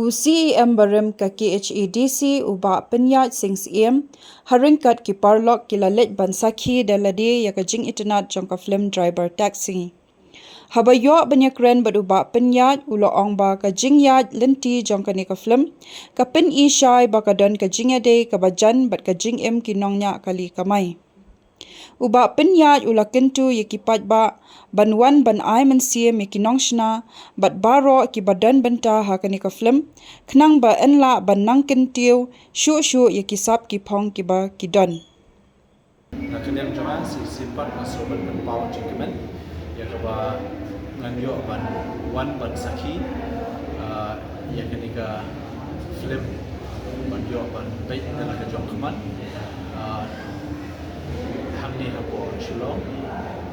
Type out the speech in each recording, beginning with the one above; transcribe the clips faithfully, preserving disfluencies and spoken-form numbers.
U C E M barim ka K H A D C, u Bah Pynïaid Sing Syiem, ha ryngkat ki paralok ki la leit ban sakhi da lade ïa ka jingitynnad jong ka film Driver Taxi. Haba ïoh ban ïakren bad u Bah Pynïaid, u la ong ba ka jingïaid lynti jong kane ka film ka pyni shai ba ka don ka jingïadei kaba jan bad ka jingim ki nongñiah kali kamai. U Bah Pynïaid u la kyntu ïa ki paidbah ban wan ban ai mynsiem ïa ki nongshna bad baroh kiba don bynta ha kane ka film, khnang ba yn lah ban nang kyntiew shuh shuh ïa ki sap ki phong kiba ki don. Na ka liang jong nga, shi sien pat nga sngewbha ban pynpaw jingkmen ïa kaba ngan ïoh ban wan ban sakhi, ah, ïa kane ka film, ban ïoh ban peit na la ka jong khmat, ah, hangne hapoh Shillong,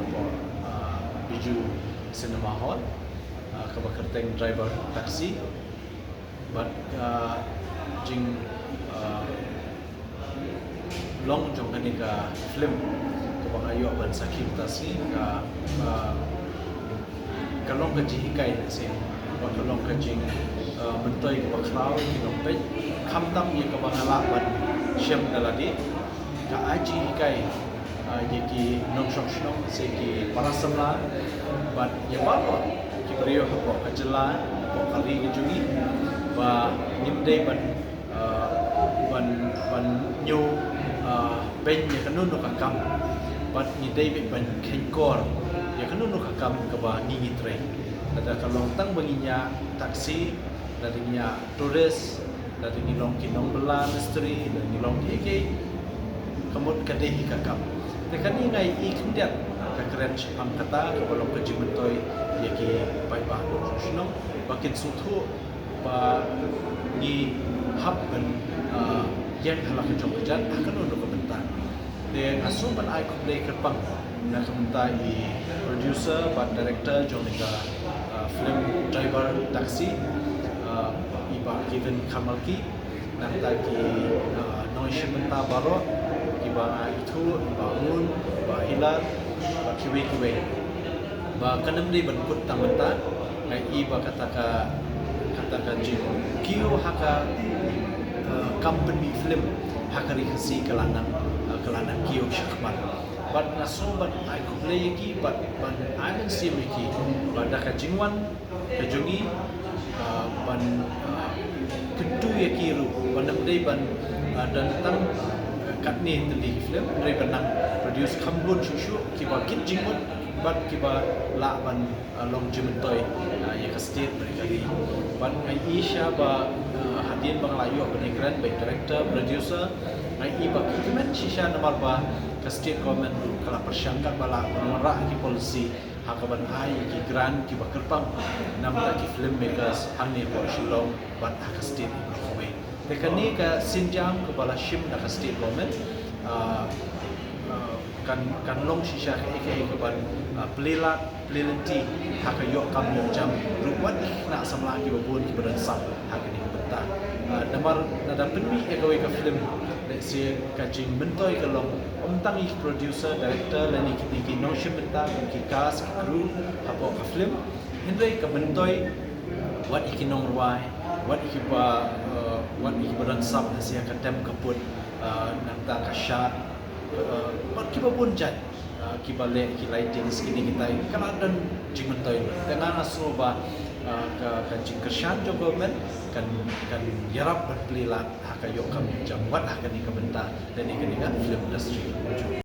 hapoh, ah, Bijou Cinema Hall, ah, kaba kyrteng Driver Taxi. Bad, ah, jing, ah, long jong kane ka film kaba nga ïoh ban sakhi mynta shi ka, ah, ka long ka jinghikai shi, bad ka long ka jing, ah, myntoi kaba khraw ïa ki nongpeit, khamtam ïa kaba nga lah ban shem da lade. Ka ai jinghikai, ah, ïa ki nongshong shnong, shi ki para samla, bad ïa baroh ki briew hapoh ka jylla, hapoh ka ri ka jong ngi, ba ngim dei ban, ah, ban, ban ñiew, ah, beiñ ïa kano kano ka kam, bad ngi dei beit ban kheiñkor ïa kano kano ka kam kaba ngi ngi trei. Lada ka long tang ba ngi ñiah taxi, lada ngi ñiah tourist, lada ngi long ki nongbylla mistri, lada ngi long kiei kiei, ka mut ka dei hi ka kam. Te kane nga ïohi khyndiat ka kren shaphang kata kaba long ka jingmyntoi ïa ki paidbah nongshong shnong ba kin sngewthuh ba ngi hap ban, ah, ïeng ha la ka jong ka jait ha kano kano ka bynta. Te nga sngewbha ban ai khublei kyrpang na ka bynta i producer bad director jong ka, ah, film Driver Taxi, ah, i Bah Kevin Kharmalki, nangta ki, ah, nongshim bynta baroh, kiba nga ithuh, i Bah Mun, i Bah Hilar, bad kiwei kiwei. Ba kan ym dei ban kut tang mynta, nga i ba kata ka, kata ka jingkiew ha ka, eh, kam pynmih film ha ka ri Khasi ka la nang, eh, ka la nang kiew shakhmat. Bad nga sngewbha ban ai khublei ïa ki, bad ban ai mynsiem ïa ki ba da ka jingwan ka jong ngi, eh, ban, eh, kyntu ïa ki ruh, ban ym dei ban, eh, don tang, eh, katne tylli ki film, hynrei ban nang produce kham bun shuh shuh kiba kit jingmut bad kiba lah ban, ah, long jingmyntoi, ah, ïa ka state bad ka ri. Bad nga i shisha ba, ah, hadien ba nga la ïoh ban ïakren bad director, producer, nga i ba ki kmen shisha namar ba ka state government ruh ka la pyrshang katba lah ban wanrah ki policy ha kaban ai ïa ki grant kiba kyrpang na bynta ki filmmakers hangne hapoh Shillong bad ha ka state baroh kawei. Te kane ka sienjam kaba la shim da ka state government, ah, ah, kan, kan long shisha kaei kaei kaban, ah, plie lad plie lynti ha ka ïoh kam ïoh jam ruh wat ki khynnah samla kiba bun kiba don sap ha kane ka bynta. Ah, namar lada pynmih ïa kawei ka film, lehse ka jingmyntoi ka long ym tang ïa ki producer, director lane kine ki nongshim bynta, ki cast, ki crew hapoh ka film, hynrei ka myntoi wat ïa ki nongrwai, wat ïa kiba, eh, wat ïa kiba don sap ha sha ka tem ka put, eh, nangta ka shad, eh, bad kiba bun jait, eh, kiba leh ki lighting, kine kitai ka la don jingmyntoi. Te nga nga sngew ba, eh, ka, ka jingkyrshan jong government kan, kan ïarap ban plie lad ha ka ïoh kam ïoh jam wat ha kane ka bynta lane kane ka film industry.